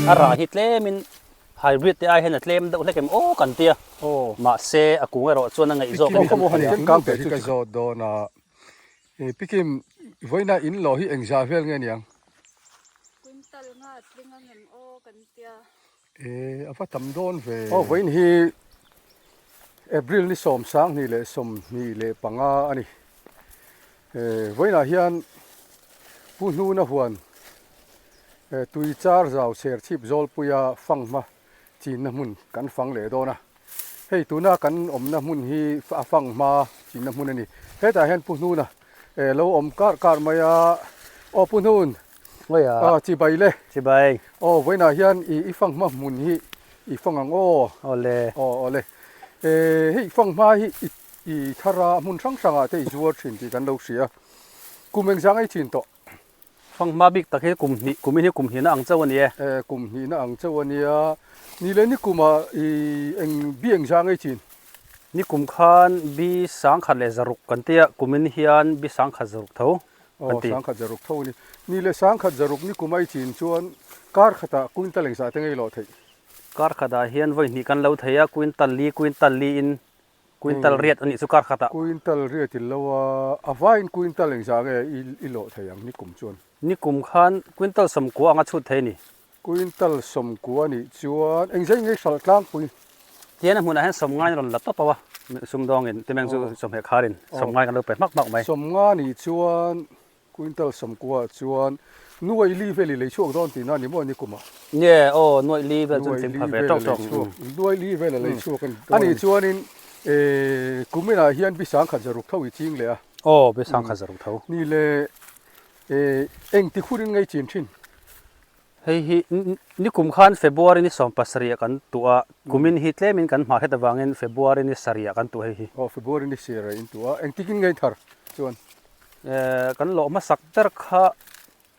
A rah hi tlemin hybrid te ai hian a tlem deuh hlek em aw kan tia. Mahse a kung erawh chuan a ngaih zawk in kan hria. Hi ka zawt dawn a, Pikim vawiina in lawh hi engzah vel nge niang? Quintal nga tling ang em aw kan tia. E, a va tam dawn ve. Aw vawiin hi April ni sawm sanghnih leh 25 a ni. E, vawiinah hian Pu Hnuna huan e, tui char zau Serchhip Zawlpuia fanghma chinna hmun kan fang leh dawn a. Hei tuna kan awmna hmun hi a fanghma chinna hmun a ni. Hetah hian Pu Hnuna e lo awm kar kar mai a. Aw Pu Hnun, Ngawiah. Aw chibai le. Chibai. Aw vawiinah hian i i fanghma hmun hi i fang ang aw. Aw le. Aw aw le. E hei fanghma hi i i thar a hmun hrang hrangah te i zuar thin tih kan lo hria. Kum engzah ngei thin tawh. Fanghma bik tak hi kum hnih kum in hi kum hnihna ang chauh a ni e. E kum hnihna ang chauh a nia. Ni le ni kumah i eng bi engzah ngei thin. Ni kum khan bi 1100 kan tia kum in hian bi 1100 tho. Aw, 1100 tho a ni. Ni leh 1100 ni kum ai chin chuan kar khatah quintal engzah te ngei lawh theih? Kar khatah hian vawi hnih kan lo thei a, quintal li, quintal li in quintal riat a nih chu kar khatah. Quintal riat in lo a, a vaiin quintal engzah nge i lawh thei ang ni kum chuan? Ni kum khan quintal 90 anga chhut thei a ni. Quintal 90 nih chuan engzah in ngei hralh tlangpui? Tian a hmunah hian 90 in rawn la tawp a, sumdawngin timeng chu chawhmeh kharin 90 kan lo pe hmak hmak mai. 90 nih chuan quintal 90 ah chuan nuaih li vel i lei chhuak dawn tihna a ni maw ni kumah? Nge aw, nuaih li vel chuan tling pha ve tawk tawk. Nuaih li vel a lei chhuak a ni. A nih chuanin kuminah hian bi 1100 tho i ching leh a. Aw, bi 1100 tho. Ni le engti hurin ngei chin thin? Hei hi nikum khan February ni 17 ah kan tuah a, kumin hi tlemin kan hmah hret avangin February ni 7 ah kan tuah hei hi. Aw, February ni 7 ah in tuah a, engtikin ngei thar chuan? Kan lawh hmasak ber kha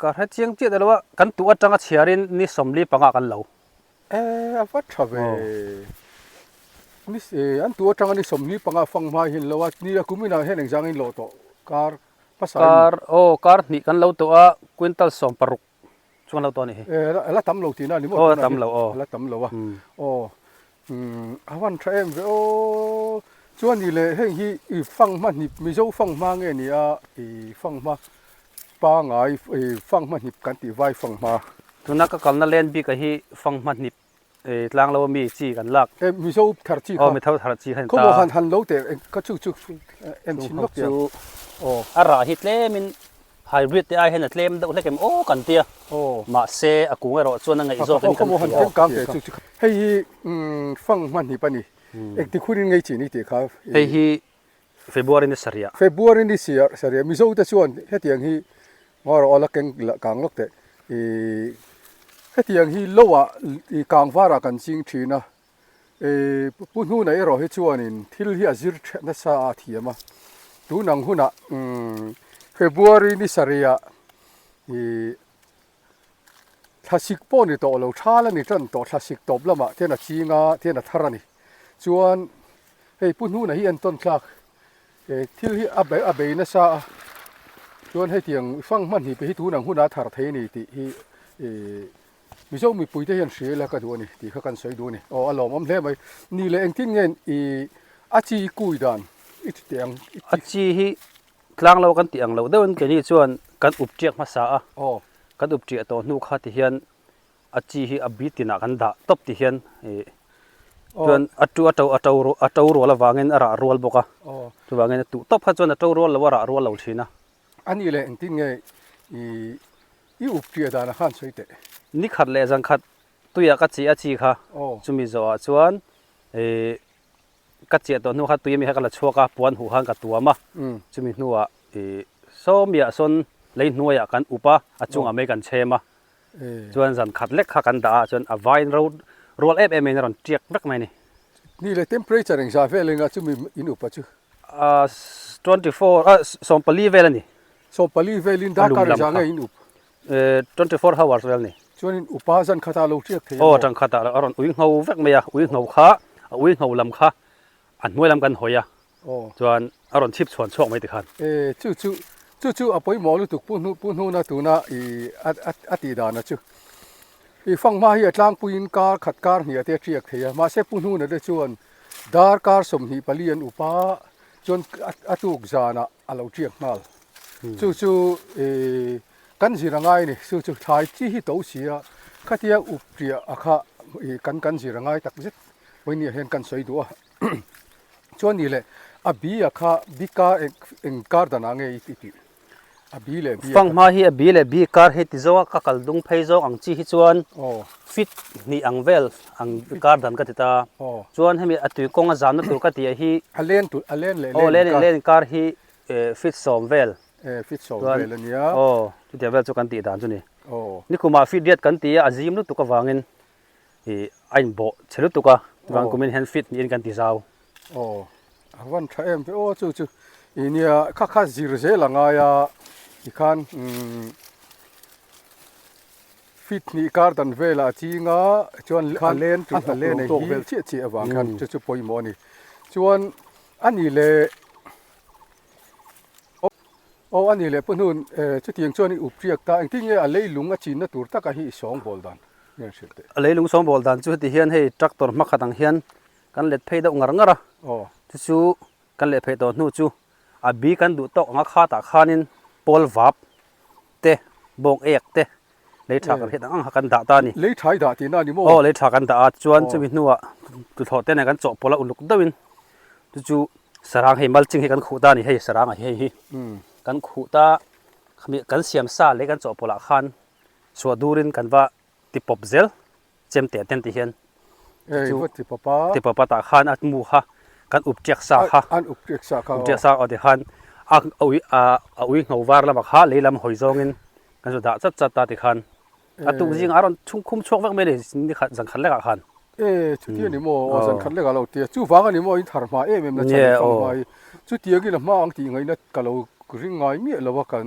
ka hre chiang chiah lo a, kan tuah atanga chhiarin ni 45 ah kan lo. E, a va tha ve. Ni, an tuah atanga ni 45 fang hma hi an lo a, ni a kuminah hian engzang in lawh tawh kar hmasa in. Kar, aw, kar hnih kan lo tuah a, quintal 16. Chuan lo tawh a nih hi. E, la tam lo tihna a ni maw? Aw, la tam lo, aw. La tam lo a. Aw, a van tha em ve aw. Chuan ni leh heng hi i fanghma hnip, Mizo fanghma nge ni a, i fanghma pangai, i fanghma hnip kan tih vai fanghma. Tuna ka kalna len bika hi fanghma hnip tlang lo ami chi kan lak. E, Mizo thar chi kha. Aw, Mizo thar chi kha ni ta. Khawmaw han han lo teh, ka chu chu en chhin lawk teh. Chu aw, a rah hi tlemin hybrid te ai hian a tlem deuh hlek em aw kan tia. Aw. Mahse a kung erawh chuan a ngaih zawk in kan hria. Khawmaw han tlem kang teh chu chu. Hei hi fang hman hnip a ni. Engti khurin ngei chi ni tih kha. Hei hi February ni 7. February ni 7 Mizo te chuan hetiang hi Ngaw aw la keng kang lawk teh. Ih hetiang hi lo ah ih kang varah kan ching thin a, ih Pu Hnuna erawh hi chuanin thil hi a zir that nasa a a thiam a, tun ang hunah umm February ni 7 ah ih thlasik pawh ni tawh lo thal a ni tan tawh thlasik tawp lamah ten a ching a ten a thar a ni. Chuan hei Pu Hnuna hi entawn thlak He thil hi a a bei nasa a, chuan hetiang fang hman hi hi tun ang hunah a thar thei a ni tih hi ih Mizo mipui te hian hria ila ka duh a ni tih kha kan sawi duh a ni. Aw a lawmawm hle mai. Ni leh engtin nge ih a chi i kui dan i ti teh ang i ti. A chi hi tlang lo kan tih ang loh deuhin keini chuan kan up tiak hmasa a, kan up tiah tawh hnu kha ti hian A chi hi a bi tinah kan dah tawp ti hian ih chuan a tu a to a to a to rual avangin a rah rual bawk a, chuvangin a tuh tawp kha chuan a to rual lo a rah rual lo thin a. A nih leh engtin nge ih i up ṭiah danah khan sawi teh? Ni khat leh zan khat tuiah ka chih a chi kha chumi zawhah chuan ih ka chiah tawh hnu kha tui ami kha ka la chhuak a, puan huh khan ka tuam a, chumi hnuah ih sawmiah sawn lei hnuaiah kan up a, a chungah mai kan chhem a. Chuan zan khat lek kha kan dah a, chuan a vain ro rual em em in a rawn tiak vek mai a ni. Ni leh temperature engzah vel enga chumi in upa chu? 24, 14 vel a ni. 14 velin darkar engzah nge in up? 24 hours vel a ni. Chuan in upa zan khatah lo tiak thei a maw? Aw, zan khatah a rawn ui ngho vek mai a, ui ngho kha, a ui ngho lam kha a hnuai lam kan hawi a, Chuan a rawn chhip chhuan chhuak mai tikhan. E, chu chu, chu chu a pawimawh lutuk Pu Hnu, Pu Hnuna tuna i a a tih dana chu. I fanghma hi a tlangpuiin kar khat kar hniah te a tiak thei a, mahse Pu Hnuna te chuan dar kar 24 an up a, chuan a tuk zanah a lo tiak nghal. Chu chu i kan zir a ngai a ni, chu chu thlai chi hi to si a, khatia up tiah a kha i kan kan zir a ngai tak zet vawinia hian kan sawi duh a. Chuan ni leh a bi a kha bi kar eng kar danah nge i tih? A bi leh bi a kha. Fanghma hi a bi leh bi kar hi ti zawng a ka kal dung phei zawng ang chi hi chuan fit hnih ang vel ang kar dan ka ti ta. Chuan hemi a tui kawng a zamna tur ka tih ah hi. A len tur a len leh len inkar. Aw len inkar hi fit sawm vel. Fit sawm vel a nia. Aw chutiang vel chu kan tih dan chu ni. Nikumah fit riat kan ti a, a zim lutuk avangin Ih a inbawh chhe lutuk a, chuan kumin hian fit niin kan ti zau. Aw, a van tha em ve aw chu chu ih nia kha kha zir zel a ngai a tikhan umm fit hnih kar dan velah a ching a chuan a len a hna len a tawk vel chiah chiah avang khan chu chu pawimawh a ni chuan a ni leh. Aw a ni leh pu hnun chutiang chuan i up riak ta engtin nge a leilung a chinna tur taka hi i sawngbawl dan nge an hrilh teh. A leilung sawngbawl dan chu heti hian hei tractor hmakhat ang hian kan let phei deuh ngar ngar a, chu chu kan leh phei tawh hnu chu a bi kan duh tawk anga khatah khanin pawl vap te bawng ek te lei tha kan hriat ang ang kha kan dah ta a ni. Lei tha i dah tihna a ni maw? Aw lei tha kan dah a, chuan chumi hnuah tuthlawh te nen kan chawhpawlh a uluk deuhin chu chu sarang hei mulching hi kan khuh ta a ni hei sarang ah hi hei hi kan khuh ta khami kan siam sa lei kan chawhpawlh ah khan chhuah durin kan va ti pawp zel chem teh ten ti hian Ei va ti pawp a. Ti pawp a tah khan a mu kha kan up tiak sa kha. An up tiak sa kha. Up tiak sa aw ti khan a ui a ui ngho var lamah kha lei lam hawi zawngin kan zu dah chat chat ta ti khan a tuk zingah a rawn chhung khum chhuak vek mai a ni ni khat zan khat lekah khan. E chuti a ni maw aw zan khat lekah lo tia chuvang a ni maw in thar hma em em na chhan in fang hma hi chutiangin a hma ang tih ngaihna ka lo ring ngai miah lo a kan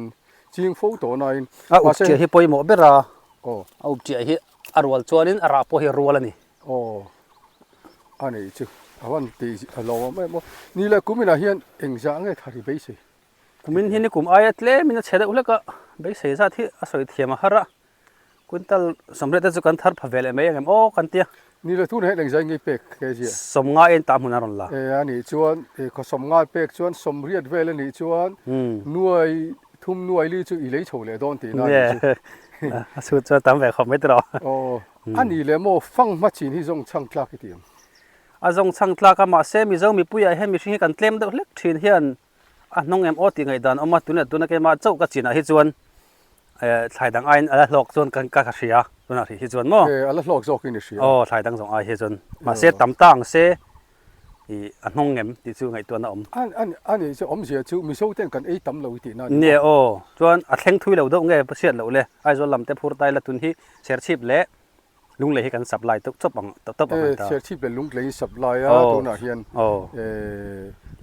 ching fo tawh nain A up tiah hi pawimawh ber a a up tiah hi A rual chuanin a rah pawh hi a rual a ni. Aw, a nei chu a van ti a lawm em aw. Ni leh kuminah hian engzah nge thar hi beisei? Kumin hi nikum aia tlemin a chhe deuh hlek a, beisei zat hi a sawi thiam a har a. Quintal sawmriat te chu kan thar pha ve leh mai ang em aw kan ti a. Ni leh tunah hian engzah nge pek ke zia? Sawmnga en tah hmun a rawn la. E a nih chuan khaw sawmnga pek chuan sawmriat vel a nih chuan nuai Thum nuai li chu i lei chho leh dawn tihna a nih chu. A chhut chuan tam ve khawp mai tiraw. Aw, a nih leh maw fang hma chin hi zawng chhang tlak i ti ang. A zawng chhang tlak a, mahse Mizo mipuiah hian mihring hi kan tlem deuh hlek thin hian a hnawng em aw tih ngaihdan a awm a, tunah tuna keimah chauh ka chinah hi chuan thlai dang aiin a la hlawk chuan ka hria tunah hrih hi chuan maw. A la hlawk zawkin i hria. Aw, thlai dang zawng ai hi chuan mahse tam ta ang se. I a hnawng ngem tih chu ngaihtuahna awm. A nih chu awmzia chu Mizo ten kan ei tam lo i tihna a ni maw? Nia aw, chuan a thleng thui lo deuh nge hriat loh le, Aizawl lam te phur tai la tun hi Serchhip leh Lunglei hi kan supply deuh chawp ang tawp ang an ta. Serchhip leh Lunglei in supply a tunah hian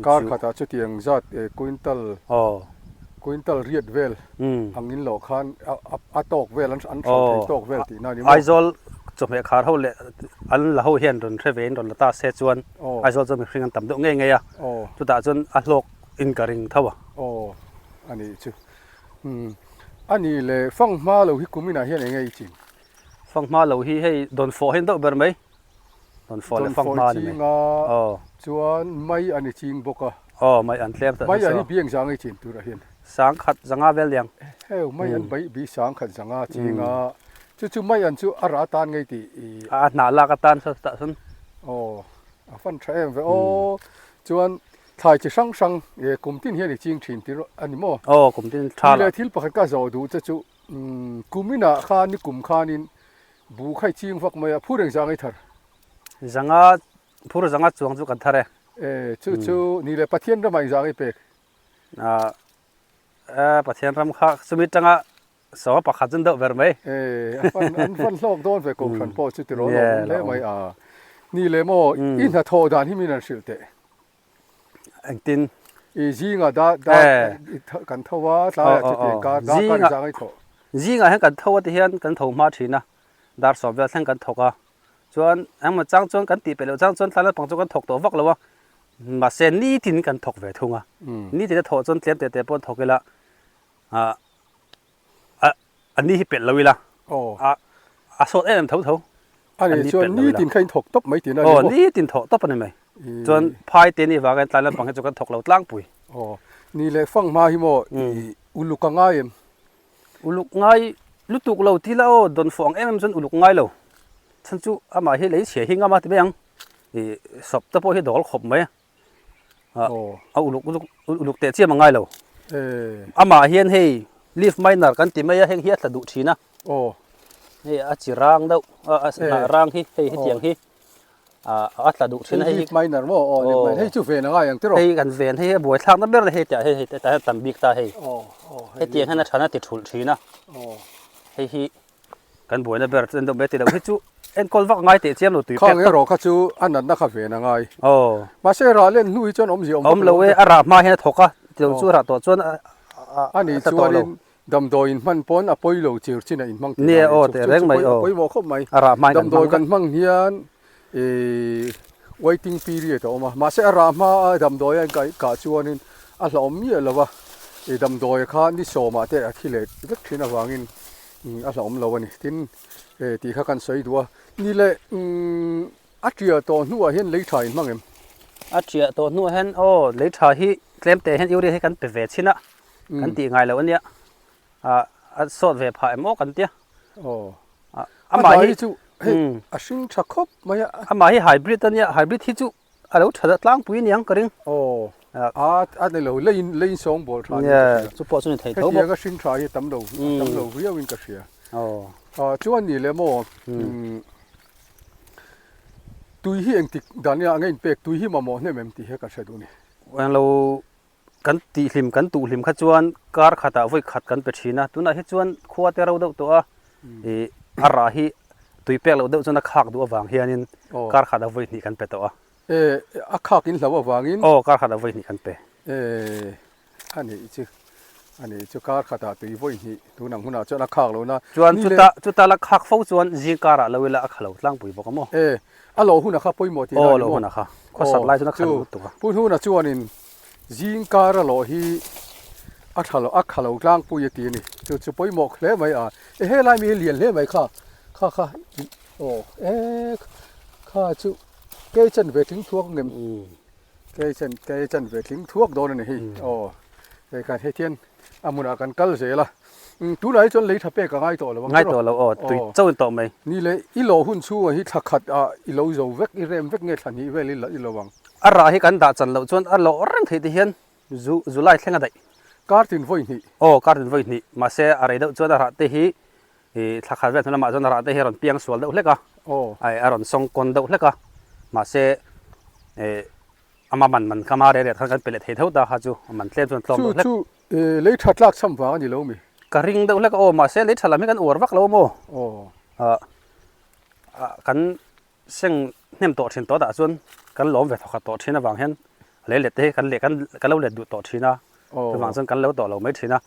kar khatah chutiang zat quintal quintal riat vel ang in loh khan a tawk vel an hralh thei tawk vel tihna a ni maw? Aizawl chawhmeh khar ho leh an la ho hian rawn hre ve in rawn la ta se chuan Aizawl chuan mihring an tam deuh ngei ngei a, chutah chuan a hlawk in ka ring tho a. Aw a nih chu. A nih leh fanghma lo hi kuminah hian eng nge i chin? Fanghma lo hi hei dawnfawh hi an deuh ber mai. Dawnfawh leh fanghma a ni mai. Dawnfawh i ching a, chuan mai an i ching bawk a. Aw mai an tlem ta Mai an hi biang zang i chin turah hian. Sang khat zanga vel liang. Heu mai an bai bi sang khat zanga ching a, chu chu mai an chu a rah atan ngei tih i. A hnah lak atan saw tah sawn. Aw a fan tha em ve aw. Chuan thlai chi hrang hrang kum tin hian i ching thin tir a ni maw? Aw kum tin tha la. Thil pakhat ka zawh duh che chu kum inah khan ni kum khanin buh kha i ching vak mai a, phur eng zang i thar? Zanga phur zanga chuang chu kan thar e. E chu chu ni leh Pathian ramah eng zang i pek? A Pathian ram kha chumi tanga saw pakhat chu deuh ber mai. E a fan an fan hlawk dawn ve kohhran pawh chu tiraw lawm awm hle mai a. Ni leh maw i hnathawh dan hi min han hrilh teh. Engtin? I zingah da da kan tho a tlaiah chuti kar da kar i zang i thawh. Zingah hian kan tho a ti hian kan tho hma thin a, dar sawm vel thleng kan thawk a. Chuan engmaw chang chuan kan tih peih loh chang chuan tlai naupang chu kan thawk tawh vak lo a, mahse nitin kan thawk ve thung a. Nitin a thawh chuan tlem teh teh pawh an thawk ila, a a ni hi pelh lo ila, a A sawt em em tho tho. A nih chuan nitin kha in thawk tawp mai tihna a ni maw? Aw, nitin thawk tawp a ni mai. Chuan phai te ni vangin tlai lampang hi chu kan thawk lo tlangpui. Aw, ni leh fang hma hi maw i uluk a ngai em? Uluk ngai lutuk lo ti la aw, dawn fawh ang em em chuan uluk ngai lo. Chhan chu amah hi lei chhia hi ngam a ti mai ang. I sawp te pawh hi dawl khawp mai a. A uluk uluk uluk teh chiam a ngai lo. Amah hian hei leaf miner kan ti mai a, heng hi a tla duh thin a. Hei a chi rang deuh a hnah rang hi hei hetiang hi a tla duh thin a. Hei leaf miner maw? Aw leaf miner hei chu ven a ngai ang tiraw? Hei kan ven hei a buaithlak na ber hei tiah hei hei tah hian a tam bik ta hei. Hetiang hian a than a ti thulh thin a. Hei hi Kan buaina ber chu en deuh mai ti lo hi chu enkawl vak a ngai teh chiam lo tui pek Khang erawh kha chu a natna kha ven a ngai. Aw. Mahse rah len hnu hi chuan awmzia awm vak lo. Awm lo e, a rah hma hian a thawk a, ti lo chu a rah tawh chuan a A nih tla tawh lo. chuanin damdawiin hman pawn a pawi lo chir chin a inhmang tih Nia dan aw hi chu teh reng mai chu aw. pawimawh khawp mai. A rah hma hian kan hmang Damdawi vek. kan hmang hian ih waiting period a awm a, mahse a rah hma a damdawi a inkaih kah chuanin a hlauhawm miah lo a, ih damdawi kha ni sawmah te a thi leh vek thin avangin a hlauhawm lo a ni. Tin, eh tih kha kan sawi duh a, ni leh umm a ṭiah tawh hnuah hian lei ṭha inhmang em? A ṭiah tawh hnuah hian aw lei ṭha hi tlem teh hian urea hi kan pe ve chhin a, kan tih ngai lo a nia, ah a sawt ve phah em aw kan tia. Aw. Amah hi chu hei a hring tha khawp mai a. Amah hi hybrid a nia, hybrid hi chu a lo tha tlangpui aniang ka ring. Aw a a ni lo leiin leiin sawng bawl tha niin ka hria. Chu pawh chu ni thei tho bawk. Hetiang a hring tha hi a tam lo a tam lo viau in ka hria. Aw. Ah chuan ni leh maw tui hi engtik dan nia ang a inpek tui hi mamawh hnem em tih hi ka hre duh a ni. Englo Kan tihhlim kan tuhhlim kha chuan kar khatah vawi khat kan pe thin a, tunah hi chuan khua te ro deuh tawh a, ih a rah hi tui pek loh deuh chuan a khak duh avang hianin kar khatah vawi hnih kan pe tawh a. E, a khak in hlo avangin? Aw, kar khatah vawi hnih kan pe. E, a nih chu, a nih chu kar khatah tui vawi hnih tunang hunah chuan a khak lo na. Chuan chuta chuta la khak fo chuan zing karah lo ila a kha lo tlangpui bawk a maw? E, a lo hunah kha pawimawh tih na ni maw? Aw, lo hunah kha, khawsat lai chuan a kha lo lutuk a. Pu Hnuna chuanin Zing kar a lawh hi a tha lo, a kha lo tlangpui a ti a ni. Chu chu pawimawh hle mai a. E helai mi hi lian hle mai kha, kha kha aw e kha chu kei chan ve tling thuak ngem. Kei chan kei chan ve tling thuak dawn a ni hei. Aw hei khan hei thian a hmunah kan kal zel a. Tunah hi chuan lei tha pek a ngai tawh lo ang Ngai tawh lo aw, tui chauh in tawh mai. Ni le, i lawh hun chhungah hi thla khat ah i lo zo vek, i rem vek nge thla hnih vel i lo ang. A rah hi kan dah chan loh chuan a lawh reng theih te hian zu July thleng a daih. Kar tin vawi hnih. Aw, kar tin vawi hnih. Mahse, a rei deuh chuan a rah te hi ih thla khat vel hnu lamah chuan a rah te hi a rawn piang sual deuh hlek a. Aw. Ai, a rawn sawng kawn deuh hlek a. Mahse, ih ama man man kha hma reh reh khan kan pe leh thei tho ta kha chu a man tlem chuan tlawm deuh hlek. Chu chu lei tha tlak cham vang a ni lo mi? Ka ring deuh hlek a aw, mahse lei tha lam hi kan uar vak lo a maw? Aw. Ah, ah kan seng hnem tawh thin tawh dah chuan kan lawm ve thawkhat tawh thin avang hian lei let te hi kan leh kan kan lo let duh tawh thin a, chuvang chuan kan lo tawh lo mai thin a.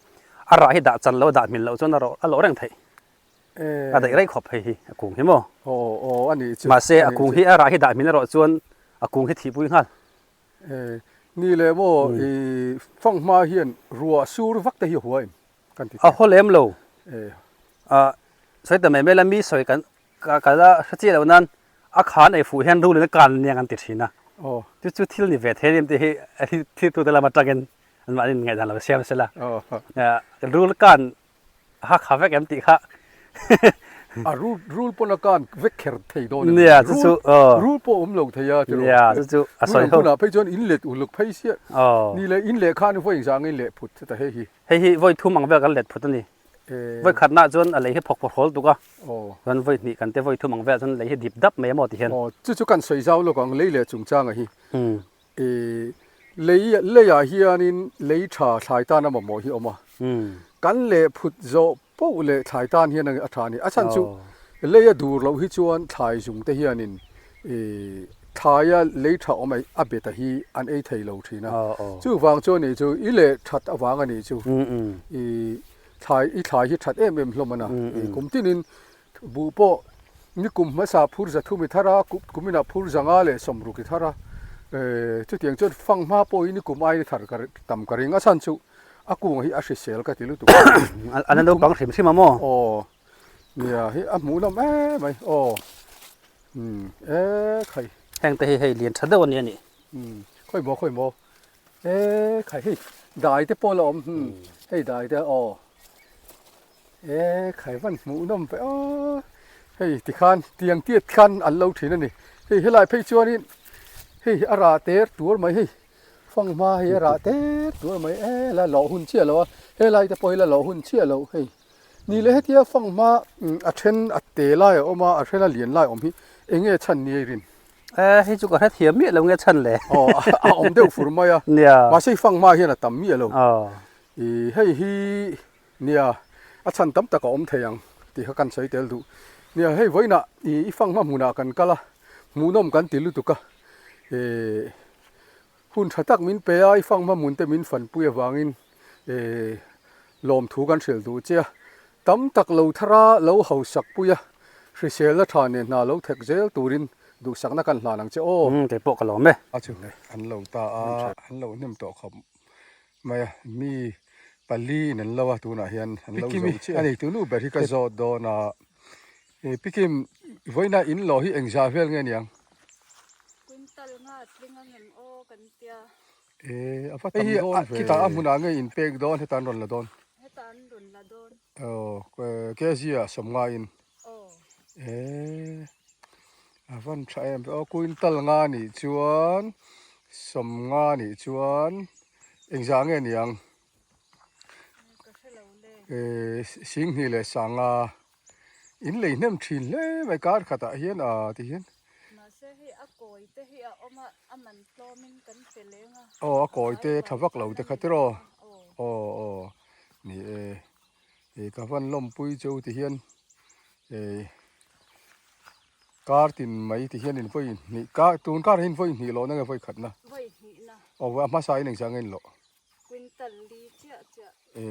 A rah hi dah chan lo dah hmil loh chuan a rawh a lawh reng theih. A daih rei khawp hei hi a kung hi maw? Aw aw a nih chu. Mahse a kung hi a rah hi dah hmil erawh chuan a kung hi thihpui nghal. Ni leh maw i fanghma hian ruah sur vak te hi a hua em kan ti A haw lem lo. A sawi ta mai mai la mi sawi kan ka la hre chiah loh nan a khan ei fuh hian rulin a kan aniang an ti thin a. Chu chu thil ni ve thei em tih hi thiltute lam atangin anmahni ngaihdan lo siam sela. Rul kan Ha kha vek em tih kha. A rul rul pawn a kan vek kher thei dawn a ni. Nia chu chu aw. Rul pawh awm lo thei a tiraw. Nia chu chu a sawi ho. Tunah phei chuan in let uluk phei sia. Aw. Ni le in leh khan vawi engzah ang in leh phut ta hei hi. Hei hi vawi thum ang vel kan let phut a ni. Vawi khatna chuan a lei hi phawk phawk hawl tuk a. Aw. Chuan vawi hnih kan te vawi thum ang vel chuan lei hi dip dap mai emaw ti hian. Aw chu chu kan sawi zau lawk ang lei leh chungchanga hi. Lei leiah hianin lei tha thlai tan a mamawh hi a awm a, kan leh phut zawh poh leh thlai tan hian a tha a ni. A chhan chu lei a dur loh hi chuan thlai zung te hianin thlaia lei tha awm a bet a hi an ei thei lo thin a. Chuvang chuan nih chu i leh that avang a nih chu i thlai i thlai hi that em em hlawm a na. Kum tinin Buh pawh nikum hmasa phur za thum i thar a, kum inah phur za nga leh sawmruk i thar a, chutiang chuan fang hma pawh hi nikum aiin i thar ka tam ka ring a chhan chu a kung hi a hrisel ka ti lutuk a. A la naupang hrim hrim a maw? Aw. Nia hi a hmuh nawm em mai aw umm e khai. Heng te hi hei lian tha deuh a ni a nih. Umm khawi maw khawi maw e khai hei dai te pawh la awm umm hei dai te aw e khai van hmuh nawm ve aw hei tikhan tiang tiat khan an lo thin a ni hei helai phei chuanin hei a rah ter tur mai hei. Fanghma hi a rah ter tur mai e la lawh hun chiah lo a helai te pawh hi la lawh hun chiah lo hei ni leh hetia fanghma a then a te lai a awm a a then a lian lai a awm hi eng nge chhan ni a i rin? E hei chu ka hrethiam miah lo nge chhan le aw a awm deuh fur mai a nia mahse hei fanghma hian a tam miah lo aw i hei hi nia a chhan tam tak a awm thei ang tih kha kan sawi tel duh nia hei vawiinah i fanghma hmunah kan kal a hmuhnawm kan ti lutuk a e Hun tha tak min pe a, i fang hma hmun te min fanpui avangin lawmthu kan hrilh duh che a. Tam tak lo thar a, lo hausak pui a, hriselna tha nen hna lo thek zel turin duhsakna kan hlan ang che aw. Umm kei pawh ka lawm e. A chu an lo ta a, an lo hnem tawh khawp mai a, mi pali in an lo a tunah hian an lo zo chiah a ni. Tunu ber hi ka zawt dawn a, Pikim vawiina in lawh hi engzah vel nge niang? Quintal nga tling ang em aw kan tia. E a va tam dawn ve. Khitah a hmunah nge in pek dawn heta an rawn la dawn? Heta an rawn la dawn. Aw kg ah 50 in. Aw. E a van tha em aw quintal nga nih chuan 50 nih chuan engzah nge niang? Ka hre lo le. E 20 leh 50. In lei hnem thin hle mai kar khatah hian aa ti hian. Mahse hei a kawi te hi a awm a, a man tlawm in kan pe leng a. Aw a kawi te tha vak lo te kha tiraw. Aw aw ni e, e ka van lawmpui chu ti hian e kar tin mai ti hian in vawi hnih kar tun kar hi in vawi hnih lawh na nge vawi khat na. Vawi hnih na. Aw a hmasa in engzah nge in lawh. Quintal li chiah chiah. E,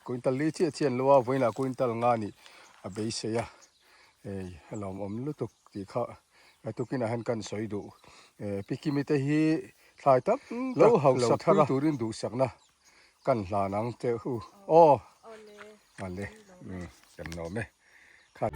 quintal li chiah chiah an lo a, vawiinah quintal nga nih a beisei a. Ei, a lawmawm lutuk tih kha tukinah hian kan sawi duh. E, Pi Kimi te hi thlai tam tak lo thar a. Turin duhsakna kan hlan ang che u. Aw, awle, kan lawm e. Kha.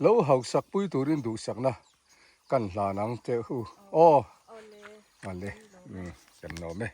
Lo hausak pui turin duhsakna kan hlan ang che u. Aw, awle, kan lawm e.